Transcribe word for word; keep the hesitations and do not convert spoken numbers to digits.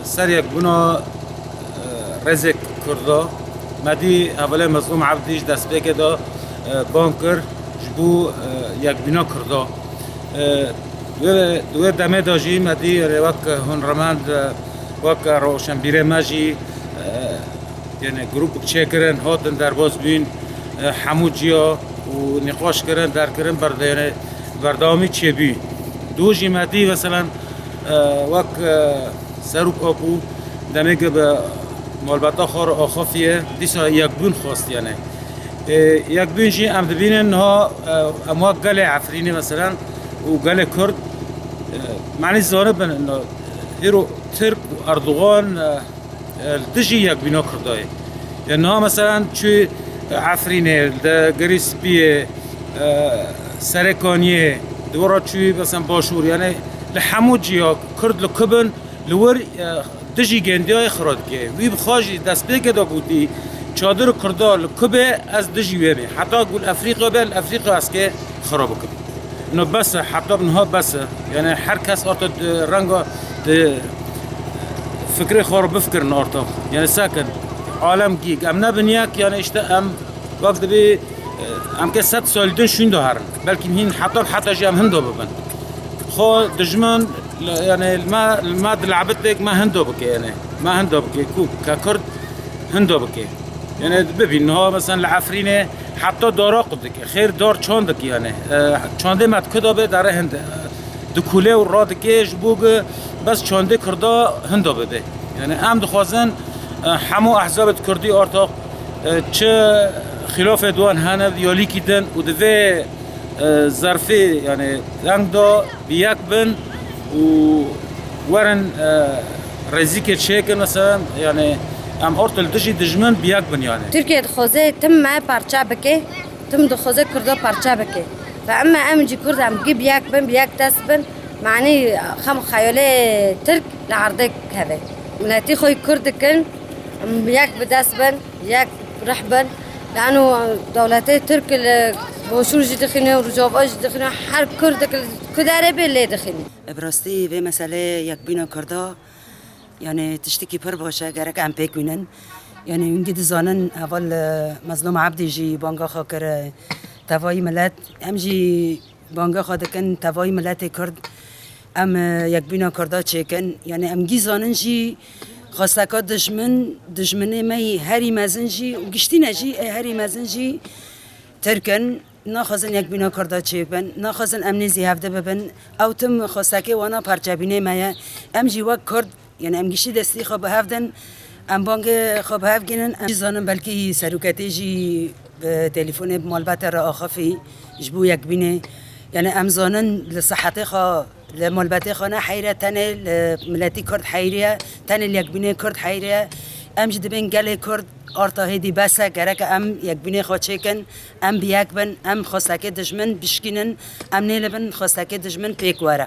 Ser yekbûna, e, rêzek Kurda, me dî hevalê Mezlûm Ebdî ji destpêkê de, e, bang kir ji bo, e, yekbîna Kurda. E, di wê, di wê demê de jî me dî, e, wek hunermend, e, wek roşenbîrê me jî, e, yani grûpek çêkirin, hatin derbas bûn, e, hemû ciya û nîqaş kirin, derkirin, berde-, yani berdewamî çêbû. Dû jî me dî, meselen, e, wek, e, Serok Apo demê ku bi malbata xwe re axafiye, dîsa yekbûn xwest yani. E, yekbûn jî em dibînin niha, e, em wek gelê Efrînê, meselen, û gelê Kurd, e, menî zanibin, no, hêro Tirk û Erdogan, e, e, li dijî yekbîna Kurda ye. Ya niha, meselen, çû, e, Efrînê, li Girîspiyê, e, Serê Kaniyê, di wir re çû, meselen, Başûr, yani li hemû ciya Kurd li ku bin, li wir, e, dijî gêndiyayê xira dike. Wî bi xwe jî destpêkê de gotî, çadir Kurda li ku be, ez dijî wê me. Heta ku li Efrîqa be, li Efrîqa ez kê xira bikim. No bes e, heta niha bes e. Yani her kes orta di renga di fikrê xwe re bifikirin orta. Yani sekin. Alem gîk. Em nebin yek, yani işte em wek dibî, e, em ke sed sal din şûnda herin. Belkî hîn heta, heta jî em hinda bibin. Xwe dijmin, yani me, me di lebitek me hinda bike yani. Me hinda bike. Ku ke Kurd hinda bike. Yani bibîn niha, mesela, li Efrînê heta dara qut dike. Xêr dar çand dike yani. E, çandê me dike da bê dere hinde. Di kulê û radikê ji bo ku bes çandê Kurda hinda bibe. Yani em dixwazin, e, hemû ehzabê Kurdî ortak, e, çi xilafê duan hene ya lîkî din û di vê, e, zerfê, yani deng da bi yek bin û werin, e, rêzîkê çêkin, mesela, yani em orta li dijî dijmin bi yek bin yani. Tirkiye dixwaze tim me parça bike, tim dixwaze Kurda parça bike. Ve emme em jî Kurd em gi bi yek bin, bi yek dest bin, manî xem xeyalê Tirk li erdê keve. Miletî xwe Kurd dikin, em bi yek bi dest bin, yek rih bin. Lano dewletê Tirk li Boşûr jî dixîne, Rojava jî dixîne, her Kurdek li ku derê bê lê dixîne. Bi rastî vê meseleyê yekbîna Kurda, yani tiştekî pir baş e, gerek em pêk bînin. Yani hûn gî dizanin, heval, e, Mezlûm Ebdî jî banga xwe kir, e, tevayî milet, em jî banga xwe dikin, tevayî miletê Kurd, em, e, yekbîna Kurda çêkin. Yani em gî zanin jî xwesteka dijmin, dijminê me yî herî mezin jî û giştîne jî ê herî mezin jî Tirk in. Naxwazin yekbîna Kurda çêbin, naxwazin em nêzî hevdi bibin. Ew tim xwestekê wana parçebînê me ye. Em jî wek Kurd, yani em giştî destî xwe bi hev din, em bangê xwe bi hev gînin. Em jî zanin belkî seroketê jî bi telefonê bi malbete re axifî ji bo yekbînê. Yani em zanin li sihetê xwe, li malbetê xwe ne heyr e, tenê li miletî Kurd heyrî ye, tenê li yekbînê Kurd heyrî ye. Em jî dibên gelê Kurd arta hêdî bes e, gerek e em yekbînê xwe çêkin, em bi yek bin, em xwestekê dijmin bişkînin, em nêlibin xwestekê dijmin pêk were.